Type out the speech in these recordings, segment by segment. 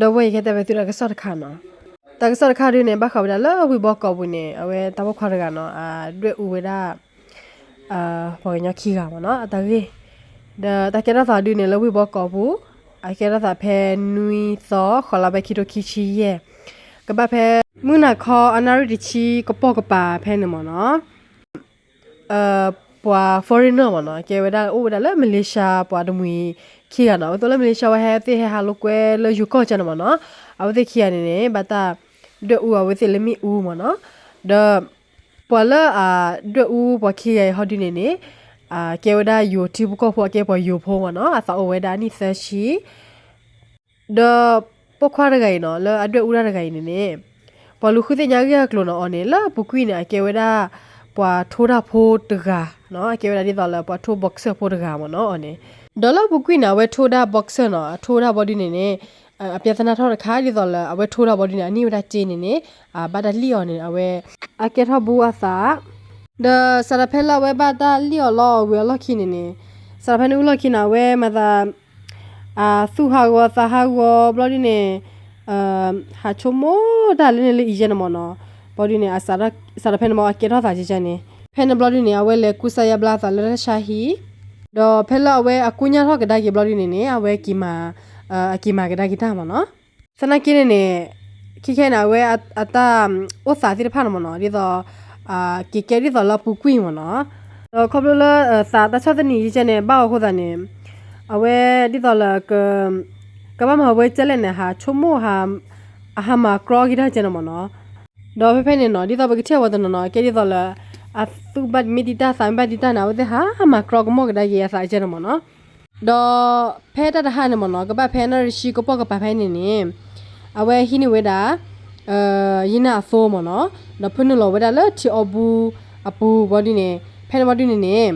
ဒီပုၢ်ဝဲၢ် ယကတဲဘၣ်သုတၢ်ကစီၣ်တခါနီၤ. တၢ်ကစီၣ်တခါဒုန့ၣ် ဘၣ်ဃးဝဲဒၣ်လၢဝ့ၢ်ဘီကီးပူၤန့ၣ် အဝဲတၢ်ပိာ်ခွါတဂၤနီၤ အဒွဲၣ်အူဝဲဒၣ် ပှၤကညီခံဂၤမ့ၢ်နီၤ အတၢ်ဂ့ၢ်, ဒီးတၢ်ကဲထီၣ်သးဒုန့ၣ် လၢဝ့ၢ်ဘီကီးပူၤ, အကဲထီၣ်သးဖဲနွံသီ ဃီလါ ဖဲခံထိခံဆံယဲၢ်, ကဘၣ်ဖဲ မုၢ်နၤခီအနၣ်ရံၣ်တဆံကပိာ်ကပၤဖဲန့ၣ်မ့ၢ်နီၤ ပှၤ foreigner မ့ၢ်နီၤ ကဲဝဲဒၣ်အိၣ်ဝဲဒၣ်လၢ Malaysia ပှၤတမှံၤခံဂၤနီၤ အဝဲသ့ၣ်လၢ Malaysia ဝဲဟဲသ့ၣ်ဟဲဟးလိာ်ကွဲလၢ ယိၤကီၢ်ကၢန့ၣ်မ့ၢ်နီၤ, အဝဲသ့ၣ်ခံဂၤန့ၣ်န့ၣ် ဘၣ်တၢ်ဒွဲၣ်အူအဝဲသ့ၣ်လၢမ့ၣ်အူမ့ၢ်နီၤ, ဒီး ပှၤလၢအဒွဲၣ်အူပှၤခံဂၤအံၤဟီဒုန့ၣ်န့ၣ် ကဲဝဲဒၣ်ယိၤထံဖိကီၢ်ဖိ အကဲပှၤယိၤဖိမ့ၢ်နီၤ အသးအိၣ်ဝဲဒၣ်နံၣ်သၢဆံ ဒီးပိာ်ခွါတဂၤအံၤနီၤ လၢအဒွဲၣ်အူတၢ်တဂၤအံၤန့ၣ်န့ၣ် ပှၤလူၤဃုသ့ၣ်ညါဂ့ၢ်အကျိၤန့ၣ်အီၤန့ၣ် လၢအပူၤကွံာ်န့ၣ် အကဲဝဲဒၣ် ပှၤထိတၢ်ဖိတဂၤ, အကဲဝဲဒၣ်ဒ်သိးလၢပှၤထိ boxer ဖိတဂၤမ့ၢ်နီၤအီၤန့ၣ်, ဒီးလၢအပူၤကွံာ်န့ၣ် အဝဲထိဒၣ် boxer နီၤ အထိဒၣ်ဘီဒုန့ၣ်န့ၣ် အပြဿနာထီၣ်တခါ ဒ်သိးလၢအဝဲထိဒၣ်ဘီဒုန့ၣ် အန့ၢ်ဝဲဒၣ်စ့န့ၣ်န့ၣ် ဘၣ်တၢ်လံၣ်အီၤန့ၣ် အဝဲ အကဲထီၣ်ဘူးအသး ဒီးစးထီၣ်ဖဲလၢအဝဲဘၣ်တၢ်လံၣ်အီၤလီၤအဝံၤအလီၢ်ခံန့ၣ်န့ၣ်, စးထီၣ်ဖဲန့ၣ်ဝံၤလီၢ်ခံန့ၣ် အဝဲမၤသး အသူၣ်ဟးဂီၤသးဟးဂီၤဘျီဒုန့ၣ် ဟးဆိကမိၣ်တၢ်လၢန့ၣ်လၢအံၤယဲန့ၣ်မ့ၢ်နီၤ, ဘျီဒုန့ၣ် စးထီၣ်ဖဲန့ၣ်မ့ၢ်အကဲထီၣ်သးကကန့ၣ်, ဖဲန့ၣ်ဘျီဒုန့ၣ် အဝဲလဲၤကူစါယါဘျါအသးလၢတၢ်ဆါဟံၣ်, ဒီးဖဲလၢအဝဲအကူညၢ်ထီၣ်ကဒါက့ၤဘျီဒုန့ၣ်န့ၣ် အဝဲက့ၤမၤ, အက့ၤမၤကဒါက့ၤတၢ်မ့ၢ်နီၤ, သနာ်က့န့ၣ်န့ၣ် ခဲခဲန့ၣ် အဝဲအတၢ်အိၣ်သးသ့ၣ်တဖၣ်န့ၣ်မ့ၢ်နီၤ ဒ်သိး က့ၤကဲဒ်သိးလၢအပူၤကွံာ်မ့ၢ်နီၤ, ဒီးခီဖျိလၢသးတၢ်ဆီၣ်သနံးယကဲန့ၣ် ဘၣ်အီၤအဃိသတးန့ၣ် အဝဲဒ်သိးလၢ ကဘၣ်မၤဝဲကဲလဲၣ်န့ၣ် ဟးဆိကမိၣ် အဟးမၤကြီက့ၤတၢ်ကဲန့ၣ်မ့ၢ်နီၤ, ဒီးဖဲဖဲန့ၣ်နီၤ ဒ်သိးပကထံၣ်အဝဲတနီၤနီၤ ကဲဒ်သိးလၢ အသူၣ်ဘၣ်တမ့ၢ်တံာ်တာ် သးမ့ၢ်ဘၣ်တံာ်တာ်န့ၣ် အဝဲသ့ၣ်ဟးမၤကြီကမီၣ်ကဒါက့ၤအသးကဲန့ၣ်မ့ၢ်နီၤ, ဒီးဖဲတၢ်တဟါန့ၣ်မ့ၢ်နီၤ ကဘၣ်ဖဲအနၣ်ရံၣ်တဆံကပိာ်ကပၤဖဲန့ၣ်န့ၣ် အဝဲဟံးန့ၢ်ဝဲဒၣ် ယံနၢ်အသိမ့ၢ်နီၤ, ဒီးဖၢနုာ်လီၤဝဲဒၣ်လၢထံအီဘူအပူၤဘျီဒုန့ၣ် ဖဲန့ၣ်ဘျီဒုန့ၣ်န့ၣ်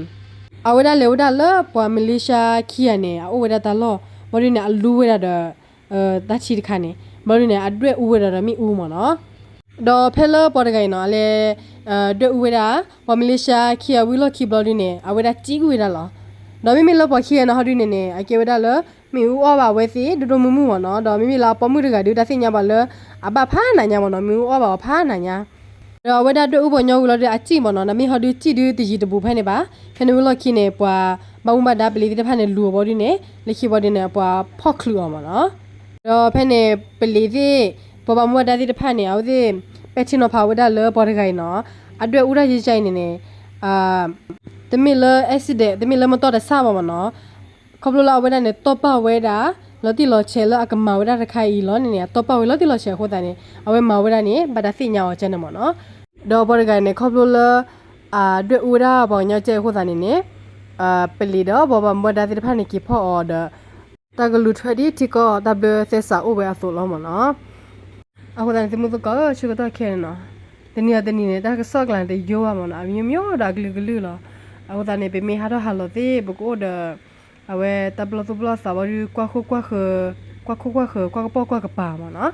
အဝဲဒၣ်လဲၤဝဲဒၣ်လၢပှၤမလ့ၡါခံဂၤန့ၣ် အအိၣ်ဝဲဒၣ်တၢ်လီၢ် ဘျီဒုန့ၣ် အလူဝဲဒၣ်ဒီး တၢ်ထံတခါန့ၣ် ဘျီဒုန့ၣ် အဒွဲၣ်အူဝဲဒၣ်ဒီးမ့ၣ်အူမ့ၢ်နီၤ, ဒီးဖဲလၢပှၤတဂၤအံၤနီၤ အလဲၤ ဒွဲၣ်အူဝဲဒၣ် ပှၤမလ့ၡါခံဂၤဝံၤလီၢ်ခံဘျီဒုန့ၣ် အဝဲဒၣ်စံၣ်ကွံာ်ဝဲဒၣ်လီၤ, ဒီးမ့မ့ၢ်လၢပှၤခံဂၤန့ၣ်ဟီဒုန့ၣ်န့ၣ် အကဲဝဲဒၣ်လၢ မ့ၣ်အူအီၣ်ဘၣ်အဝဲသ့ၣ် ဒိၣ်ဒိၣ်မုၢ်မုၢ်မ့ၢ်နီၤ, ဒီးမ့မ့ၢ်လၢအပိာ်မုၣ်တဂၤဒုး တၢ်သ့ၣ်ညါဘၣ်လၢ အဘၣ်ဖးနးညါမ့ၢ်နီၤ, မ့ၣ်အူအီၣ်ဘၣ်အီၤဖးနးညါ ဒီးအဝဲဒၣ်ဒွဲၣ်အူပှၤကညီဝံၤလီၤဒီး အစံၣ်မ့ၢ်နီၤ, နမ့ၢ်ဟီဒုးစံၣ်ဒုးတယံၤတဘူးဖဲန့ၣ်ဘၣ်. ဖဲန့ၣ်ဝံၤလီၢ်ခံန့ၣ် ပှၤဘၣ်မူဘၣ်ဒါပလံၤသ့ၣ်တဖၣ်န့ၣ် လူၤအီၤဘျီဒုန့ၣ် လၢခံဘျီဒုန့ၣ် ပှၤဖီၣ်ချုးအီၤမ့ၢ်နီၤ. ဒီးဖဲန့ၣ် ပလံၤသ့ၣ် ပှၤဘၣ်မူဘၣ်ဒါသ့ၣ်တဖၣ်န့ၣ် အဝဲသ့ၣ် ပဲာ်ထံနီၤဖးဝဲဒၣ်လၢပှၤတဂၤအံၤနီၤ အဒွဲၣ်အူတၢ်ယဲယဲအံၤန့ၣ်န့ၣ် တမ့ၢ်လၢ accident တမ့ၢ်လၢမတီၢ်တဆၣ်ဘၣ်မ့ၢ်နီၤ. ခီဖျိလၢအဝဲဒၣ်န့ၣ် တီၢ်ပာ်ဝဲဒၣ် လီၤတံၢ်လီၤဆဲးလၢအကမၤဝဲဒၣ်တခါအံၤလီၤန့ၣ်န့ၣ် အတီၢ်ပာ်ဝဲလီၤတံၢ်လီၤဆဲးအဃိသတးန့ၣ် အဝဲမၤဝဲဒၣ်န့ၣ် ဘၣ်တၢ်သ့ၣ်ညါအီၤကဲန့ၣ်မ့ၢ်နီၤ. ဒီးပှၤတဂၤန့ၣ် ခီဖျိလၢ အဒွဲၣ်အူဝဲဒၣ်ပှၤကညီကဲအဃိသတးန့ၣ်န့ၣ် ပလံၤဒီးပှၤဘၣ်မူဘၣ်ဒါသ့ၣ်တဖၣ်န့ၣ် က့ၤဖီၣ်အီၤဒီး တၢ်ကလူၤထွဲဒ်ထံကီၢ်တၢ်ဘျၢသဲစးအိၣ်ဝဲအသိးလီၤမ့ၢ်နီၤ. အဃိသတးန့ၣ် သုမုၣ်သကိးဧၢ ဆၢကတီၢ်ခဲအံၤန့ၣ်နီၤ တနံၤအီၤတနံၤန့ၣ် တၢ်ကစီၣ်ကျါန့ၣ် တယိဘၣ်မ့ၢ်နီၤ အမျိုးမျိုးဒီးအကလုာ်ကလုာ်လီၤ. အဃိသတးန့ၣ် ပမ့ၢ်ဟးထီၣ်ဟးလီၤသ့ၣ် ပကအိၣ်ဒီး အဝဲတၢ်ပလီၢ်သူၣ်ပလီၢ်သးဘီဒု ကွၢ်ခိၣ်ကွၢ်ဃၢၤ ကွၢ်ခိၣ်ကွၢ်ဃၢၤ ကွၢ်ကပိာ်ကွၢ်ကပၤမ့ၢ်နီၤ.